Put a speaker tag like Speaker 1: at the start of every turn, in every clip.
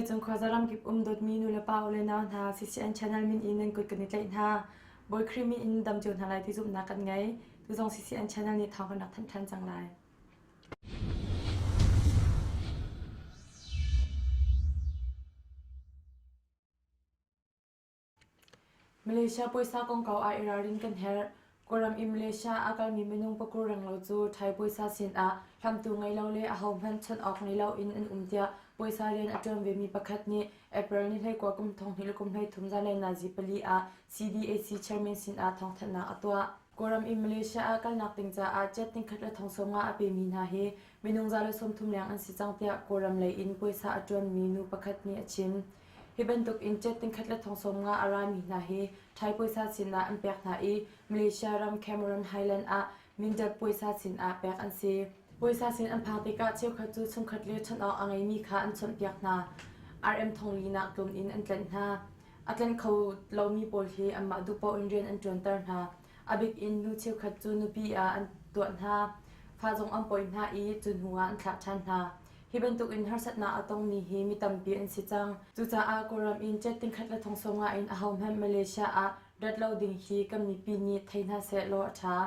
Speaker 1: Vawleicung khuaza ramkip um dawtmi nulepa u le nau hna CCN channel min in nan kut kan i tlaih hna. Bawi Khrih min in dam cio hna lai ti zumhnak kan ngei. Tuzong CCN channel nih thawng kan rak thanh ṭhan cang lai. Malaysia puaisa kongkau ah i ralrin kan herh. Kawlram i Malaysia a kalmi minung pakur renglo cu Thai puaisa sinah hlamtu ngei lo le ahohmanh chawnh awk ngei loin an um tiah puaisa rian a ṭuan vemi pakhat nih April ni 19 kum 2023 zanlei nazi pali ah CDAC chairman sinah thawngthanhnak a tuah. Kawlram i Malaysia ah kalnak ding caah jet tingkhat le thong sawmnga a pemi hna hi minung 130 leng an si cang tiah Kawlram lei in puaisa a ṭuanmi nu pakhat nih a chim. Hi bantuk in jet tingkhat le thong 50 a rami hna hi Thai puaisa sinah an pek hna i Malaysia ram Cameron Highland ah Mindat puaisa sinah pek an si. Puaisa sin an phak tikah cheukhat cu chungkhat le chawnh awk a ngeimi kha an chawnhpiak hna. RM thongli nak tlum in an tlanh hna. A tlanh kho lomi pawl hi anmah duh paoh in rian an ṭuanter hna. A bik in nu cheukhat cu nupi ah an tuah hna. Fa zong an pawi hna i cu hnu ah an thlah ṭhan hna. Hi bantuk in harsatnak a tongmi hi mi tampi an si cang. Cucaah Kawlram in jet tingkhat le thong 50 in ahohmanh Malaysia ah rat lo ding hi kan mipi nih thei hna seh law a ṭha.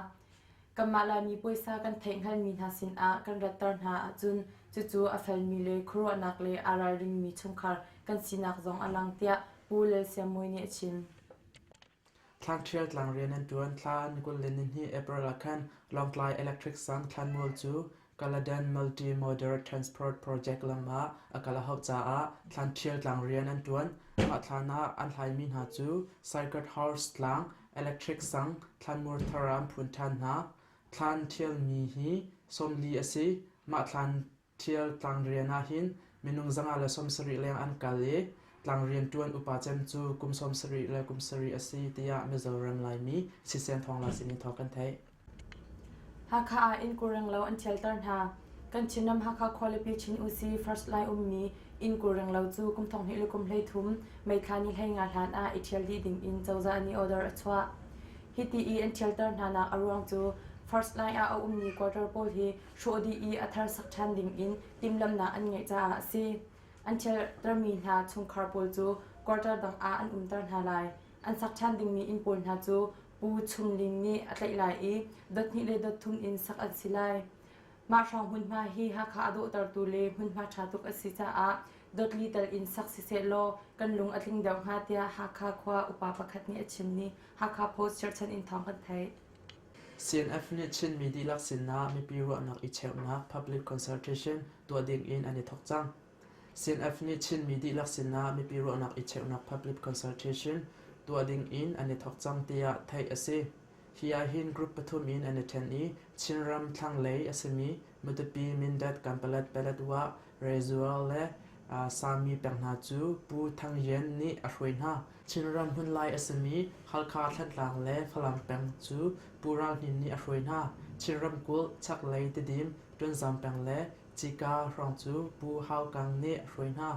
Speaker 1: Kanmah Laimi puaisa kan theihhngalhmi hna sinah kan ratter hna ahcun cucu a felmi le khuaruahnak le aa ralringmi chungkhar kan sinak zong a lang tiah Pu Lal Siam Mawi nih a chim.
Speaker 2: Thlangṭhial tlangrian an ṭuan. Thla ni 22 April ah khan Lawngtlai Electric Sang thlanmual cu Kaladan Multi-Modal Transport Project lam ah a kal a hauh caah thlanṭhial tlangrian an ṭuan. Mah thlan ah an hlaimi hna cu Sacred Horse tlang, Electric Sang, thlanmual thar ah an phun ṭhan hna. Thlan ṭhialmi hi 40 a si. Mah thlan Ṭhial tlangrian ahhin minung 170 leng an kal i tlangrian ṭuan upa cem cu kum 70 le kum sarih a si tiah Mizoram Laimi sisen thawngla sinin thawng kan theih.
Speaker 1: Hakha ah inn kurenglo an ṭhialter hna. Kan Chinram Hakha khualipi Chin Usi First Lai ummi inn kurenglo cu kum 12 le kum 33 May thla ni 15 hlan ah i ṭhial dih ding in cozah nih order a chuah. Hiti i an ṭhialter hnanak a ruang cu First Line ah a ummi quarter pawl hi hrawh dih i a thar sak ṭhan ding in timhlamhnak an ngeih caah a si. An ṭhialtermi hna chungkhar pawl cu quarter dang ah an umter hna lai. An sak ṭhan dingmi inn pawl hna cu Pu Chum Ling nih a tlaih lai i dot hnih le dot thum in sak an si lai. Mah hrawng hmunhma hi Hakha a dawhtertu le hmunhma ṭha tuk a si caah dotli tal in sak siseh law kan lung a tling deuh hnga tiah Hakha khua upa pakhat nih a chim ni Hakha Post cherhchan in thawng kan theih.
Speaker 2: CNF nih Chinmi dihlak sinah mipi ruahnak i cheuhnak public consultation tuah ding in an i thawk cang. CNF nih Chinmi dihlak sinah mipi ruahnak i cheuhnak public consultation tuah ding in an i thawk cang tiah theih a si. Hi ahhin group pathum in an i ṭhen i Chinram thlanglei a simi Matupi, Mindat, Kanpalet, Paletwa, Rezual le Sami peng hna cu Pu Thang Yen nih a hruai hna. Chinram hmunlai a simi Halkha, Thantlang le Falam peng cu Pu Ral Hnin nih a hruai hna. Chin ramkulh chaklei Tidim, Ṭuanzam peng le Cika hrawng cu Pu Hau Kang nih a hruai hna.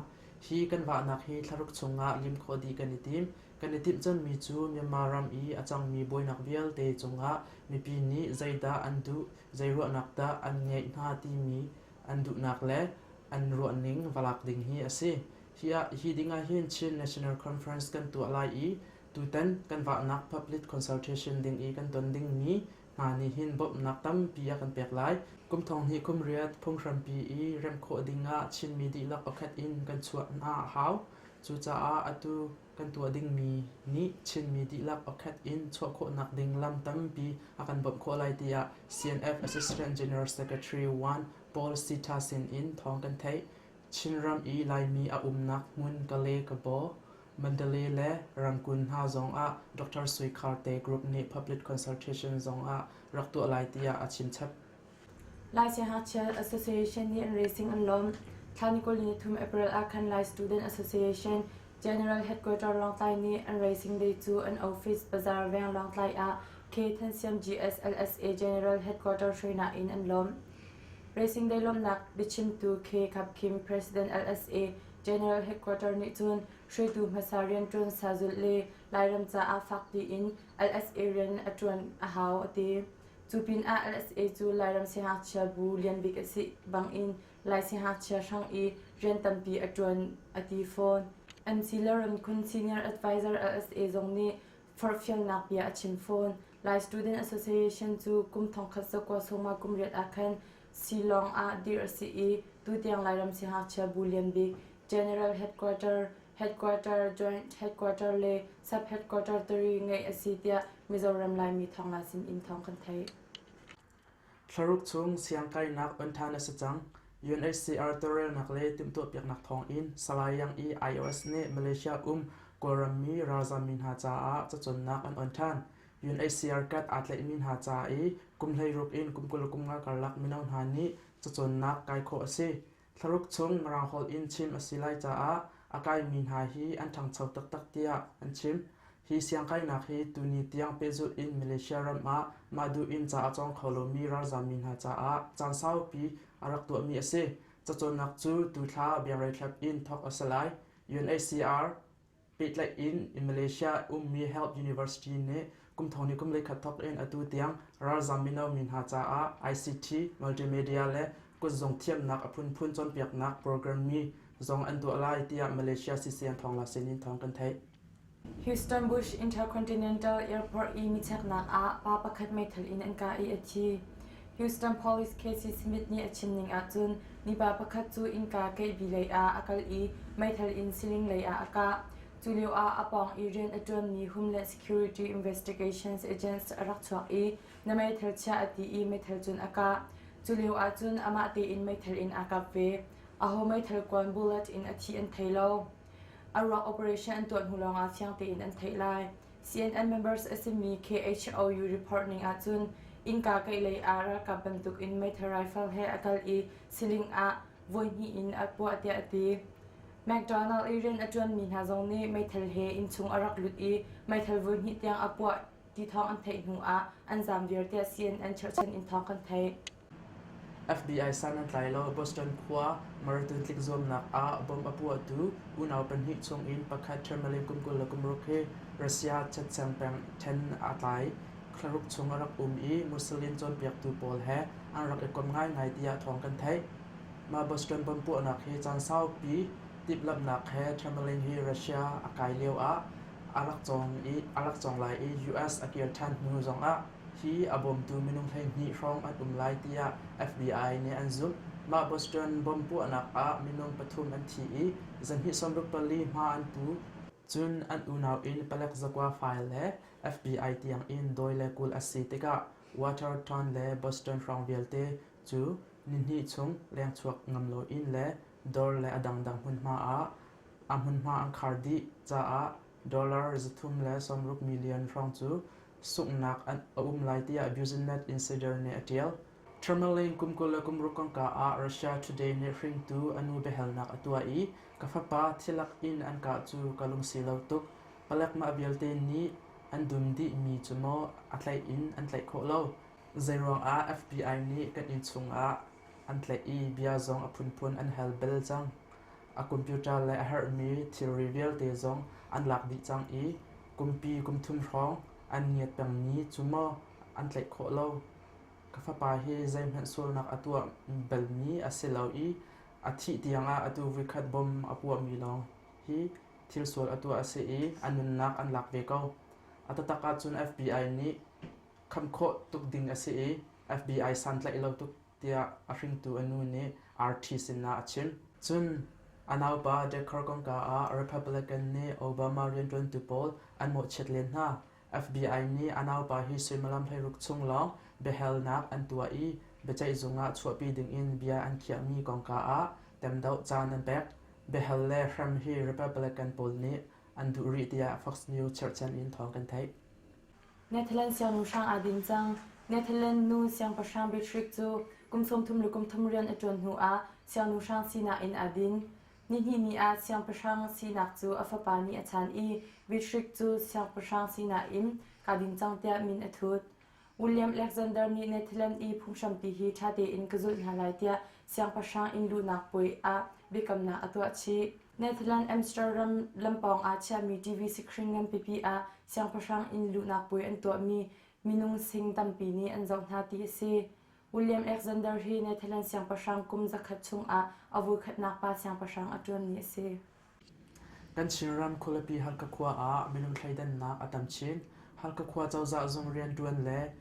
Speaker 2: Hi kan vahnak hi thlaruk chungah lim khawh dih kan i tim. Kan i timh cemmi cu Myanmar ram i a cangmi buainak vialte cungah mipi nih zeidah an duh, zei ruahnak dah an ngeih hna timi an duhnak le an ruahning va lak ding hi a si. Hi, ah, hi ding ah hin Chin National Conference kan tuah lai i tutan kan vahnak public consultation ding i kan ton dingmi hna nih hin bawmhnak tampi a kan pek lai. Kum thong hnih kum riat phunghrampi i remh khawh ding ah Chinmi dihlak pakhat in kan chuah hna a hau. Cucaah atu kan tuah dingmi nih Chinmi dihlak pakhat in chuah khawhnak ding lam tampi a kan bawmh khawh lai tiah CNF Assistant General Secretary Wan Paul Sita sin in thawng kan theih. Chinram i Laimi a umnak hmun Kale Kabaw, Mandalay le Rangoon hna zong ah Dr. Sui Khar te group nih public consultation zong ah rak tuah lai tiah a chimchap.
Speaker 1: Lai Siangngakchia Association nih an racing an lawmh. Thla ni 23 April ah khan Lai Student Association General Headquarter Lawngtlai nih an racing day cu an office Bazar Veng Lawngtlai ah K Thansiam GSLSA General Headquarter hruainak in an lawmh. Racing Day lawmhnak biachimtu K. Khap Kim, President LSA General Headquarter nih cun hruaitu hmasa rianṭuan sazulh le Lairam caah fakpi in LSA rian a ṭuan a hau a ti. Cu pinah LSA cu Lairam siangngakchia bu lianbik a si bangin Lai siangngakchia hrang i rian tampi a ṭuan a ti fawn. MC Lauren Khun Senior Advisor LSA zong nih forhfialnak bia a chim fawn. Lai Student Association cu kum thongkhat zakua sawma kum riat ah khan Shillong ah dirh a si i tutiang Lairam siangngakchia bu lianbik General Headquarter, Headquarter, Joint Headquarter le Sub Headquarter tari ngeih a si tiah Mizoram Laimi thawngla sin in thawng kan theih.
Speaker 2: Thlaruk chung siangkainak on ṭhan a si cang. UNHCR tawlrelnak le timhtuahpiaknak thawngin Salai Yang i iOS nih Malaysia um Kawlrammi ralzammi hna caah cacawnnak an on ṭhan. UNHCR kat aa tlaihmi hna ca i kum 16 in kum 20 nga karlak mino hna nih cacawnnak kai khawh a si. Thlaruk chung Mirang holh in chim a si lai caah a kaimi hna hi an ṭhangcho taktak tiah an chim. Hi siangkainak hi tuni tiang pehzulh in Malaysia ram ah mah duh in ca a cawng kho lomi ralzammi hna caah caan saupi a rak tuahmi a si. Cacawnnak cu tuthla biangreithlap in thawk a si lai. UNHCR pehtlaih in Malaysia ummi Health University nih kum thong ni kum leikhat thawk in atu tiang ralzam mino mi hna caah ICT, multimedia le kutzung thiamnak a phunphun cawnpiaknak program mi zong an tuah lai tiah Malaysia CCN thawngla sinin thawng kan theih.
Speaker 1: Houston Bush Intercontinental Airport i micheknak ah pa pakhat meithal in an kah i a thi. Houston Police Casey Smith nih a chim ning ahcun mipa pakhat cu innka keihbi lei ah a kal i meithal in siling lei ah a kah. Cu lio ah a pawng i rian a ṭuanmi Homeland Security Investigations Agents a rak chuak i na meithal chiah a ti i meithal cun a kah. Cu lio ahcun amah tein meithal in aa kap ve. Aho meithal kuan bullet in a thih an thei lo. A ruak operation an tuah hnu lawngah fiang tein an theih lai. CNN members a simi KHOU report ning ahcun innka kehlei ah ralkap bantukin meithal rifle he a kal i siling ah voihnih in a puah tiah a ti. McDonald i rian a ṭuanmi hna zong nih meithal he innchung a rak lut i meithal voihnih tiang a puah ti thawng an theih hnu ah an zaam viar tiah CNN cherhchan in thawng kan theih.
Speaker 2: FBI san an tlai lo. Boston khua marathon tlik zuamnak ah bomb a puahtu unau pahnih chungin pakhat Tamerlane kum 26 hi Russia chetcheng peng ṭhen aa tlai. Thlaruk chung a rak um i Muslim cawnpiaktu pawl he an rak i kom ngaingai tiah thawng kan theih. Mah Boston bomb puahnak hi caan saupi timhlamhnak he Tamerlane hi Russia a kai lio ah a rak cawng i a rak cawng lai i US a kir ṭhan hnu zongah hi a bawmtu minung 12 hrawng an um lai tiah FBI nih an zumh. Mah Boston bomb puahnak ah minung pathum an thi i zahnih 64 hma an pu. Cun an unau in palek zakua file le FBI tiang in dawi le kul a si tikah Watertown le Boston hrawng vialte cu nihnih chung lengchuak ngam loin le dawr le a dangdang hmunhma ah a hmunhma an khar dih caah dollar 360 million hrawng cu sunghnak a um lai tiah Business Insider nih a ṭial. Tamerlane kum 26 kongka ah Russia Today nih hringtu a nu biahalnak a tuah i ka fapa thilak in an kah cu ka lungsi lo tuk. Palek mah vialte nih an dum dihmi cu maw a tlaih in an tlaih khawh lo. Zeiruang ah FBI nih kan inn chungah an tlaih i bia zong a phunphun an hal bel cang. A computer le a herhmi thilri vialte zong an lak dih cang i kumpi kum thum hrawng an ngiat pengmi cu maw an tlaih khawh lo. Ka fapa hi zeihmanh sualnak a tuah balmi a si lo i a thih tiangah atu voikhat bom a puahmi lawng hi thil sual a tuah a si i a nunnak an lak ve ko. A taktak ahcun FBI nih kham khawh tuk ding a si i FBI santlaih lo tuk tiah a hringtu a nu nih RT sinah a chim. Cun a naupa Decker kongka ah Republican nih Obama rianṭuantu pawl an mawhchiat len hna. FBI nih a naupa hi suimilam 16 chung lawng biahalnak an tuah i biaceihzung ah chuahpi dingin bia an khiahmi kongka ah temdoh caan an pek. Biahal le hrem hi Republican pawl nih an duh rih tiah Fox News cherhchan in thawng kan theih.
Speaker 1: Netherlands siangnuhrang aa din cang. Netherlands nu siangpahrang Beatrix cu kum 33 rian a ṭuan hnuah siangnuhrang sinak in aa din. Nihnih ni ah siangpahrang sinak cu a fapa nih a chan i Beatrix cu siangpahrang sinak in kaa din cang tiah min a thut. William Alexander nih Netherlands i phunghrampi hi ṭha tein ka zulh hna lai tiah siangpahrang inn luhnak puai ah biakamnak a tuah chih. Netherlands Amsterdam lampawng ah chiahmi TV screen nganpipi ah siangpahrang inn luhnak puai an tuahmi. Minung sing tampi nih an zoh hna ti a si. William Alexander hi Netherlands siangpahrang kum zakhat chungah a voikhatnak pa siangpahrang a ṭuanmi a si.
Speaker 2: Kan Chinram khualipi Halkha khua ah minung thleidannak a tam chin. Halkha khua cozah zung rianṭuan le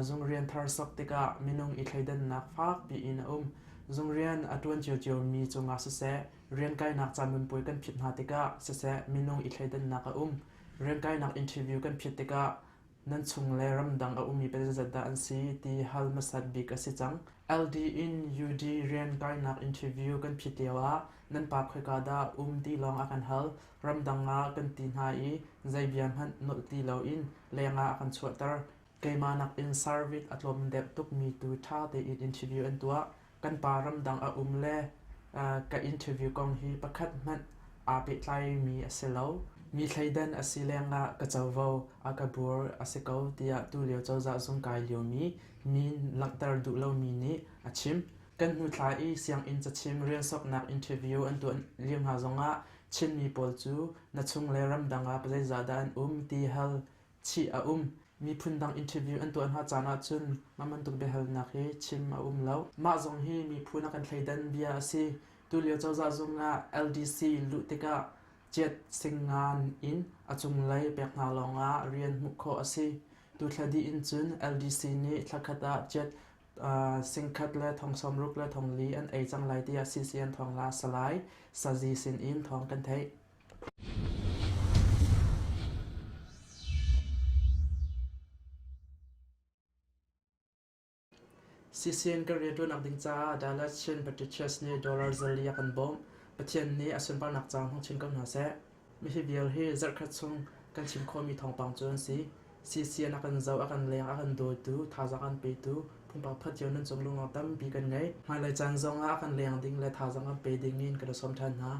Speaker 2: zung rian thar sok tikah minung i thleidannak fakpi in a um. Zung rian a ṭuan ciociomi cungah siseh, rian kainak caminpuai kan phit hna tikah siseh minung i thleidannak a um. Rian kainak interview kan phit tikah nan chung le ramdang a ummi pa zeizat dah an si ti hal hmasat bik a si cang. LD in UD rian kainak interview kan phit lioah nan pa khoika dah um ti lawng a kan hal. Ramdang ah kan ti hna i zei bia hmanh nolh ti loin lengah a kan chuahter. Keimah nakin service a tlawm deuh tukmi tu ṭha tein interview an tuah. Kan pa ramdang a um le ka interview kong hi pakhat hmanh aa pehtlaimi a si lo. Mi thleidan a si lengah ka covo a ka bur a si ko tiah tulio cozah zung kai liomi min langhter duh lomi nih a chim. Kan hnu thla i sianginn cachim rian soknak interview an tuah lio hna zongah Chinmi pawl cu na chung le ramdang ah zeizah dah an um ti hal chih a um. Miphun dang interview an tuah hna caan ahcun mah bantuk biahalnak hi chim a um lo. Mah zong hi miphun a kan thleidan bia a si. Tulio cozah zung ah LDC luh tikah ciat singngan in a cunglei pek hna lawngah rian hmuh khawh a si. Tuthla dih in cun LDC nih thlakhat ah ciat singkhat le thong sawmruk le thong li an ei cang lai tiah CCN thawngla Salai Sazi sin in thawng kan theih. CCN kan rianṭuannak ding caah Dallas Chin Baptist nih dollar zali a kan bawmh. Pathian nih a sunparnak caah hmang chin ko hna seh. Mihi vial hi zarhkhat chung kan chim khawhmi thawngpang cu an si. CCN a kan zoh, a kan leng, a kan dawtu, thazaang an petu, pumpak phat cio nan cung lunglawm tampi kan ngei. Hmailei caan zongah a kan leng ding le thazaang kan pe ding in kan i sawm ṭhan hna.